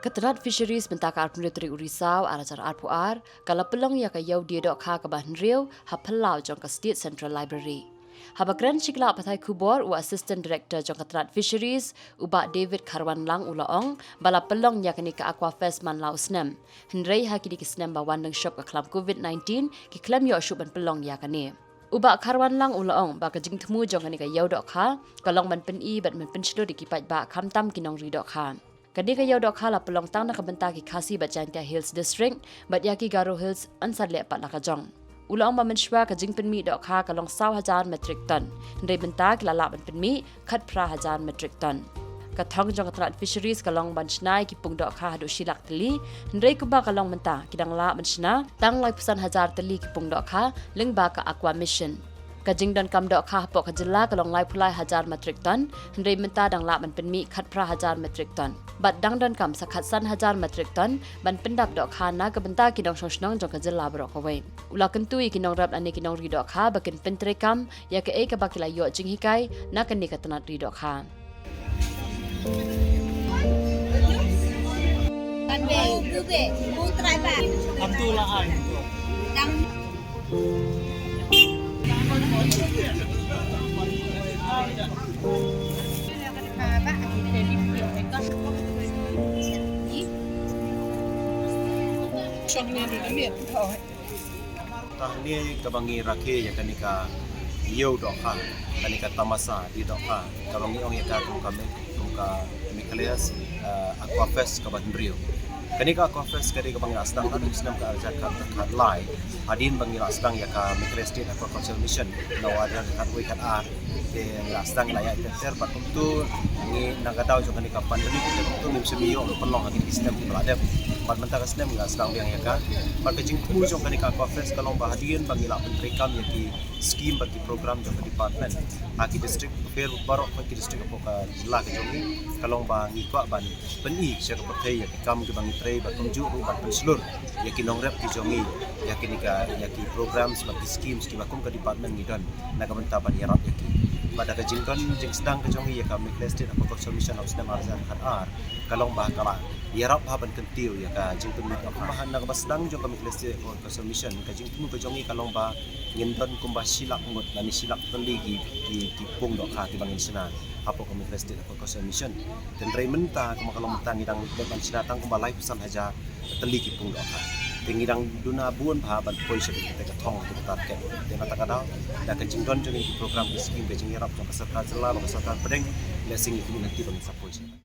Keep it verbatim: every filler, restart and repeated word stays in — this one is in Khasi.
Ka tnat Fisheries mynta ka arphew tarik u Risaw ar hajar arphew ar ka la pynlong ïa ka ïew die dohkha kaba hynriew ha phyllaw jong ka State Central Library. Haba kren sha ki lad pathai khubor, u Assistant Director jong ka tnat Fisheries, u Bah David Kharwanlang, u la ong ba la pynlong ïa kane ka Aquafest man la u snem. Hynrei ha kine ki snem ba wan lyngshop ka khlam covid nineteen, ki khlem ïoh shuh ban pynlong ïa kane. U Bah Kharwanlang u la ong ba ka jingthmu jong kane ka ïew dohkha ka long ban pyni bad ban pynshlur ïa ki paidbah, khamtam ki nongri dohkha. Kane ka ïew dohkha la pynlong tang na ka bynta ki Khasi bad Jaintia Hills District, bad ïa ki Garo Hills yn sa leh pat la ka jong. U la ong ba mynshuwa ka jingpynmih dohkha ka long saw hajar metric ton, hynrei mynta ki la lah ban pynmih khatphra hajar metric ton. Ka thong jong ka tnat Fisheries ka long ban shna ïa ki pung dohkha haduh shi lak tylli, hynrei kumba ka long mynta ki dang lah ban shna tang laiphew san hajar tylli ki pung dohkha lyngba ka Aqua Mission. Ka jingdonkam dohkha hapoh ka jylla ka long laiphew lai hajar metric ton, hynrei mynta dang lah ban pynmih khatphra hajar metric ton. Bad dang donkam sa khatsan hajar metric ton ban pyndap dohkha na ka bynta ki nongshong shnong jong ka jylla baroh kawei. U la kyntu ïa ki nongrep lane ki nongri dohkha ba kin pyntreikam ïa kaei kaba ki la ïoh jinghikai na kane ka tnat ri dohkha. Tang ne kaba ngi rakhe ïa kane ka ïew dohkha, kane ka tamasa die dohkha, kaba ngi ong ïa ka kum ka me-, kum ka Meghalaya, eh, Aquafest kaba hynriew. Kane ka Aquafest ka dei kaba ngi la sdang naduh snem ka arhajar khatlai. Hadien ba ngi la sdang ïa ka Meghalaya State Aquaculture Mission na u arhajar khatwei khatar. Te ngi la sdang ngi la ïaid ter ter bad kumta ngi na ka daw jong kane ka pandemic te kumta ngim shym ïoh pynlong ha kine ki snem kiba la dep. Bad mynta ka snem ngi la sdang biang ïa ka. Bad ka jingthmu jong kane ka Aquafest ka long ba hadien ba ngi la pyntreikam ïa ki skim bad ki program jong ka department ha ki district bapher baroh, ki district hapoh ka jylla ka jong ngi, ka long ba ngi kwah ban pyni sha ka pyrthei ïa ki kam kiba ngi trei bad kumjuh ruh ban pynshlur ïa ki nongrep ki jong ngi ïa kine ka, ïa ki programs bad ki schemes kiba kum ka department ngi don na ka bynta ban ïarap ïa ki. Bad da ka jingdon jingsdang ka jong ngi ïa ka Meghalaya State Aquaculture Mission ha u snem arhajar khatar, ka long ba ka la ïarap bha ban kyntiew ïa ka jingpynmih dohkha. Kumba ha na kaba sdang jong ka Meghalaya State Aquaculture Mission, ka jingthmu ka jong ngi ka long ba ngin don kumba shi lak ngut lane shi lak tylli ki, ki, ki pung dohkha kiba ngin shna hapoh ka Meghalaya State Aquaculture Mission. Te hynrei mynta kumba ka long mynta ngi dang dep ban shna tang kumba laiphew san hajar tylli ki pung dohkha. Te ngi dang duna bun bha ban poi sha kata ka thong, kata ka target. Te na kata ka daw da ka jingdon jong ngi ki program ki skim, ka jingïarap jong ka sorkar jylla bad ka sorkar pdeng, lehse ngi kyrmen lynti ba ngin sa poi sha